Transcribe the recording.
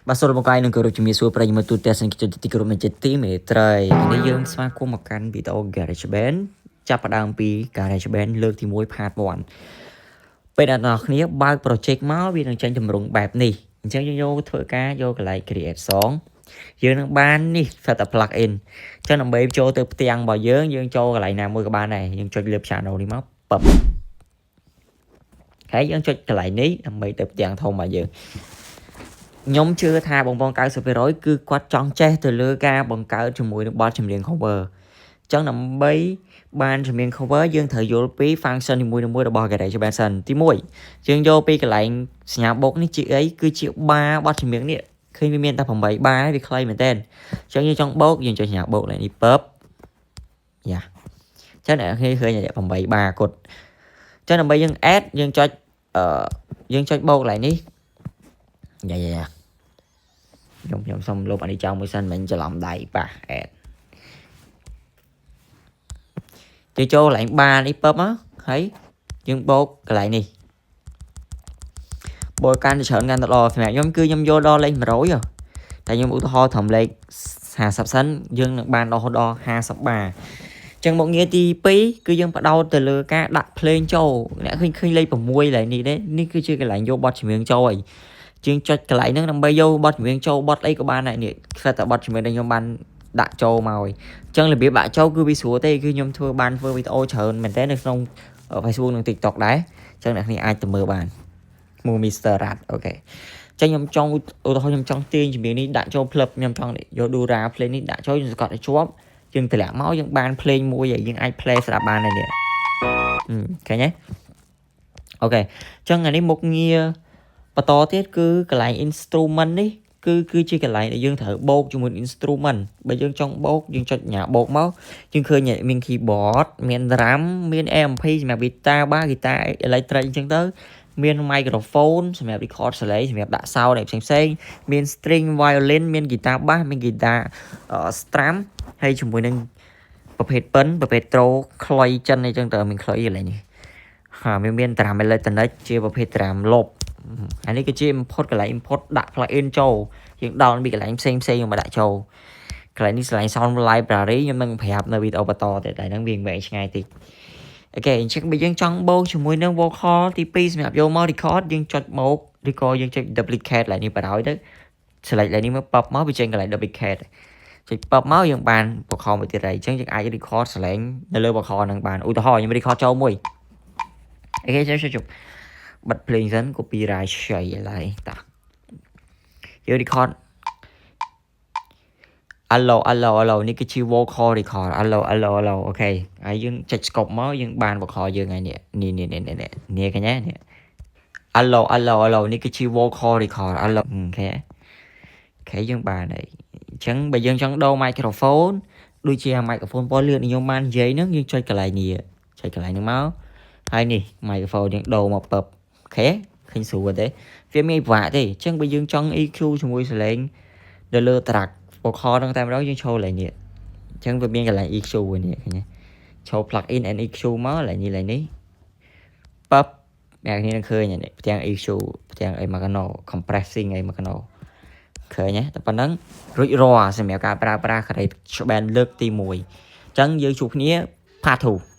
បាទសូមបងកាយនឹងគោរពជំរាបសួរប្រិយមិត្តទូទាំងសង្គមទីគោរពនៃជាទីមេត្រីនេះយើងស្វាគមន៍មកកាន់វីដេអូ GarageBand ចាប់ផ្ដើមពី GarageBand លើកទី1 Part 1ពេលអ្នកនរគ្នាបើក project មកវានឹងចេញទម្រង់បែបនេះអញ្ចឹងយើងយកធ្វើការយកកន្លែង create song យើងនឹងបាននេះ set up plug in អញ្ចឹងដើម្បីចូលទៅផ្ទាំងរបស់យើងយើងចូលកន្លែងណាមួយក៏បានដែរយើងចុចលើ piano នេះមកពឹបហើយយើងចុចកន្លែងនេះដើម្បីទៅផ្ទាំងធំរបស់យើងខ្ញុំជឿថាបងប្អូន90%គឺគាត់ចង់ចេះទៅលើការបង្កើតជាមួយនឹងបទចម្រៀង cover អញ្ចឹងដើម្បីបានចម្រៀង cover យើងត្រូវយល់ពី function នីមួយៗរបស់ GarageBand សិនទី1យើងយកពីកន្លែងសញ្ញាបូកនេះជាអីគឺជាបារបទចម្រៀងនេះឃើញវាមានតែ8បារវាខ្លីមែនតើអញ្ចឹងយើងចង់បូកយើងចុចសញ្ញាបូកឡើងនេះពឹបយ៉ាអញ្ចឹងអ្នកគ្នាឃើញ8បារគត់អញ្ចឹងដើម្បីយើង add យើងចុចអឺយើងចុចបូកកន្លែងនេះយ៉ាយ៉ាខ្ញុំខ្ញុំសុំលុបអានេះចោលមួយសិនមិញច្រឡំដៃប៉ះ add យើងចូលកន្លែងបារនេះពឹបមកហើយយើងបូកកន្លែងនេះបើកាន់តែច្រើនកាន់តែល្អសម្រាប់ខ្ញុំគឺខ្ញុំយកដល់លេខ100តែខ្ញុំឧទាហរណ៍ត្រឹមលេខ50សិនយើងនឹងបានរហូតដល់50បារចឹងមុខងារទី2គឺយើងបដោតទៅលើការដាក់ភ្លេងចូលអ្នកឃើញឃើញលេខ6កន្លែងនេះទេនេះគឺជាកន្លែងយកបទចម្រៀងចូលហើយជាងចុចកន្លែងហ្នឹងដើម្បីយកបទចម្រៀងចូលបទអីក៏បានដែរនេះខ្សែតែបទចម្រៀងដែលខ្ញុំបានដាក់ចូលមកហើយអញ្ចឹងរបៀបដាក់ចូលគឺវាស្រួលទេគឺខ្ញុំធ្វើបានធ្វើវីដេអូច្រើនមែនតើនៅក្នុង Facebook និង TikTok ដែរអញ្ចឹងអ្នកគ្នាអាចទៅមើលបានឈ្មោះ Mr. Rat OK ចឹងខ្ញុំចង់ឧទាហរណ៍ខ្ញុំចង់ទាញចម្រៀងនេះដាក់ចូលផ្លឹបខ្ញុំចង់យក Dura play នេះដាក់ចូលយើងសង្កត់ឲ្យជាប់យើងតម្លាក់មកយើងបានភ្លេងមួយហើយយើងអាច play ស្ដាប់បានហើយនេះឃើញទេOK ចឹងអានេះមុខងារបន្តទៀតគឺកន្លែង instrument នេះគឺគឺជាកន្លែងដែលយើងត្រូវបូកជាមួយ instrument បើយើងចង់បូកយើងចុចញ៉ាបូកមកយើងឃើញមាន keyboard មាន drum មាន amp សម្រាប់ guitar bass guitar electric អញ្ចឹងទៅមាន microphone សម្រាប់ record សលេងសម្រាប់ដាក់ sound អីផ្សេងផ្សេងមាន string violin មាន guitar bass មាន guitar strum ហើយជាមួយនឹងប្រភេទពិនប្រភេទត្រូខ្លុយចិនអីចឹងទៅមានខ្លុយកន្លែងនេះហើយមាន drum electronic ជាប្រភេទ drum លបអានេះគឺជា input កន្លែង input ដាក់ plugin ចូលយើង down ពីកន្លែងផ្សេងផ្សេងមកដាក់ចូលកន្លែងនេះកន្លែង sound library ខ្ញុំនឹងប្រាប់នៅវីដេអូបន្តទៀតតែហ្នឹងវាវែងឆ្ងាយតិច OK អញ្ចឹងបើយើងចង់បូកជាមួយនឹង vocal ទី2សម្រាប់យកមក record យើងចុចមកឬក៏យើងចុច duplicate ឡើងនេះបណ្ដោយទៅ select ឡើងនេះមកប៉បមកវាចេញកន្លែង duplicate ចុចប៉បមកយើងបាន vocal មួយទៀតហើយអញ្ចឹងយើងអាច record សលេងនៅលើ vocal ហ្នឹងបានឧទាហរណ៍ខ្ញុំ record ចូលមួយ OK ចុចចុចបិទភ្លេងសិន copyright ឆៃឡើយតាយើង record អាឡូអាឡូអាឡូនេះគឺជា vocal record អាឡូអាឡូអាឡូ OK ហើយយើងចុច stop មកយើងបាន vocal យើងហើយនេះនេះនេះនេះនេះនេះកញ្ញានេះអាឡូអាឡូអាឡូនេះគឺជា vocal record អាឡូ OK OK យើងបានហើយអញ្ចឹងបើយើងចង់ដូរ microphone ដូចជា microphone ពណ៌លឿងខ្ញុំបាននិយាយហ្នឹងយើងចុចកន្លែងនេះចុចកន្លែងហ្នឹងមកហើយនេះ microphone យើងដូរមកពឹប OK ឃើញស្រួលទេវាមានពិបាកទេអញ្ចឹងបើយើងចង់ EQ ជាមួយសលេងនៅលើ track vocal ហ្នឹងតែម្ដងយើងចូលកន្លែងនេះអញ្ចឹងវាមានកន្លែង EQ នេះឃើញទេចូល plug in and EQ មកកន្លែងនេះកន្លែងនេះប៉បអ្នកគ្នានឹងឃើញនេះផ្ទាំង EQ ផ្ទាំងអីមកកណោ compressing អីមកកណោឃើញទេតែប៉ុណ្ណឹងរួចរាល់សម្រាប់ការប្រើប្រាស់ GarageBand លើកទី1អញ្ចឹងយើងជួបគ្នា part 2។